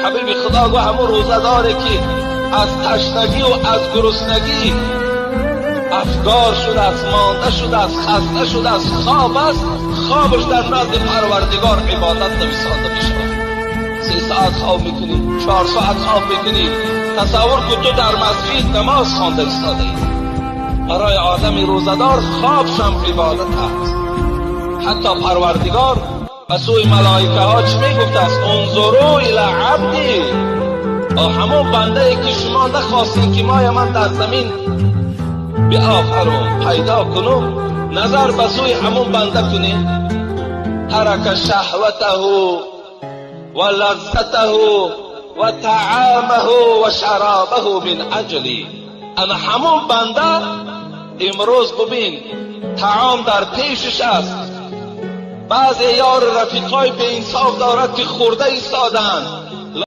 Ҳабиби Худо гуфт: ҳамун рӯзадоре ки аз ташнагӣ ва аз гуруснагӣ афгор шудааст, монда шудааст, хаста шудааст, хоб аст, хобаш дар назди Парвардигор ибодат нависонда мешавад. 3 соат хоб мекунӣ, 4 соат хоб мекунӣ, тасаввур кун, ту дар масҷид намоз хонда истодаӣ. Барои одами рӯзадор хобшам ибодат аст. Ҳатто Парвардигор ба сӯи малоикаҳо чӣ мегуфтааст? انظروا إلى عبدي. Ҳамон бандае ки шумо нахостем, ки моя ман дар замин биофарум, пайдо кунум, назар ба сӯи ҳамон банда кунем. ترك شهوته ولذته وطعامه وشرابه من أجلي. Ана ҳамон банда имрӯз, бубин, таом дар пешаш аст, баъзе ёру рафиқҳои беинсоф дорад, ки хӯрда истодаанд.